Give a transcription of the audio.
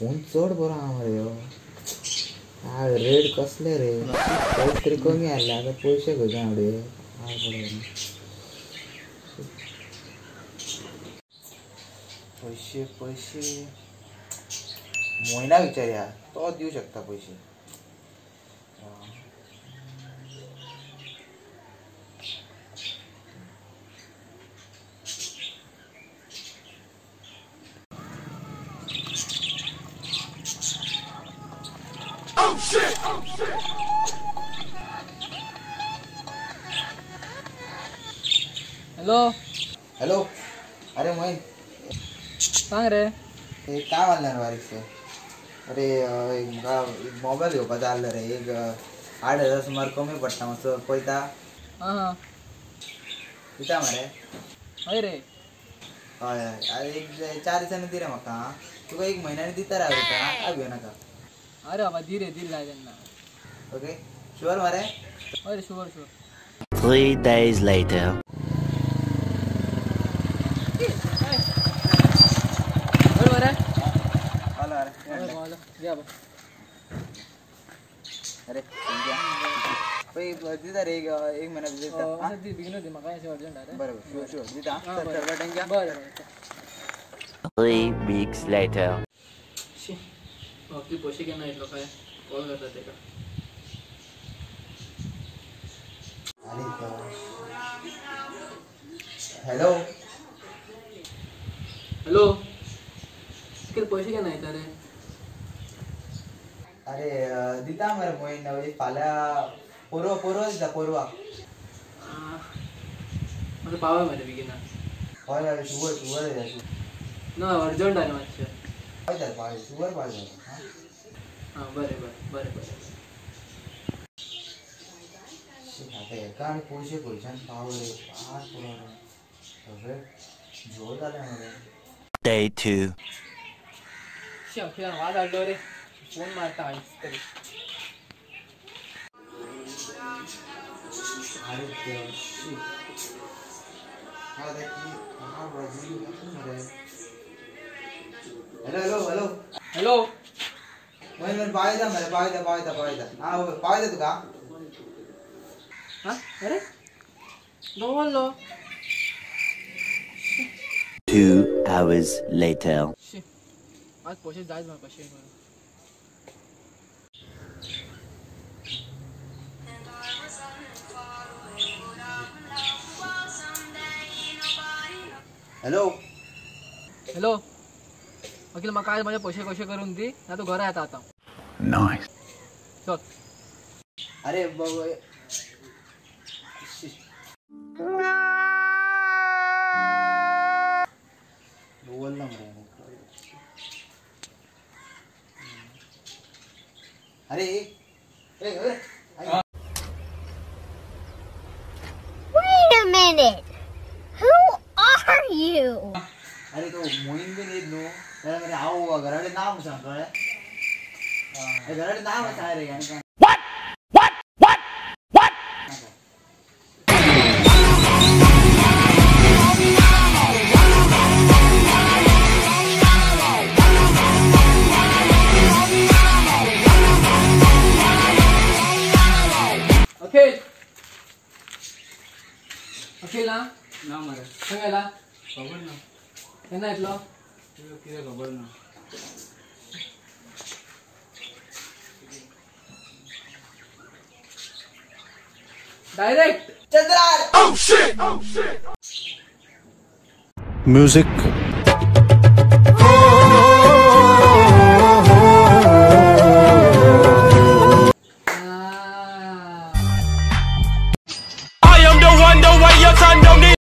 Phone चड बरो आहा मरे ह्यो. रेट कसले रे, पयशे तरी कमी आसले, आतां पयशे खंयच्यान हाडूं? पयशे पयशे मोयनाक विचारया, तो दिवं शकता पयशे. हॅलो हॅलो, अरे मोहीन सांग रे. काय मारणार बारीकसो? अरे एक म्हाका एक मोबायल घेवपाचो आसलो रे, एक 8,000 सुमार कमी पडटा मातसो पळयता. हां दिता मरे? हय रे. हय हय, अरे एक 4 दिसांनी दी रे म्हाका, तुका एक म्हयन्यानी दिता रे हांव, काय भियो नाका. अरे बाबा दी रे, दी जाय तेन्ना. ओके शुअर मरे? हय रे, शुअर शुअर. 3 days later. अरे दिता रे एक महिना दिता. बेगीनूच दी म्हाका, अर्जंट. बरोबर शुअर शुअर दिता. Thank you. बरें. 3 weeks later. ती पयशे केन्ना येतलो काय? कॉल करता तेका. अरे हॅलो हॅलो, कितें पयशे केन्ना येता रे? अरे दिता मरे मोहीन, फाल्यां पोरवा पोरवा दिता, पोरवा. मातसो पावय मरे बेगीन. हय हय, शुवर शुवर दिता. ना अर्जंट आहा रे मातशें. पावयता पावयता, शुवर पावयता. हां बरें बरें बरें बरें. आतां हेका आनी पयशे खंयच्यान पाव रे, पार पुरो रे, सगळें जोर जालें मरे. Day 2. शी अखिलान वाज हाडलो रे, फोन मारता आयज तरी. अरे शी हॅलो हॅलो हॅलो हॅलो मोहीन मोहीन पावयता मरे, पावयता पावयता पावयता. हां पावयता तुका. हां अरे दवरलो. 2 hours later. शी आज पयशे जायच म्हाका कशें करून. हॅलो हॅलो अखिल, म्हाका आज म्हाजे पयशे कशे करून दी, ना तूं घरा येता आतां. नायस. चल. अरे बोल ना मरे. अरे अरे Wait a minute. Who are you? अरे तो मोहीन बीन येत न्हू जाल्यार मरे हांव घरा कडेन ना म्हूण सांग, कळ्ळें? घरा कडेन ना म्हूण सांग रे. आनी What? What? What? What? अखिल अखिल ना ना मरे, खंय गेला? खबर ना. केन्ना येतलो? कितें खबर ना. Direct Chandra. Music. I am the one, the way your son don't need.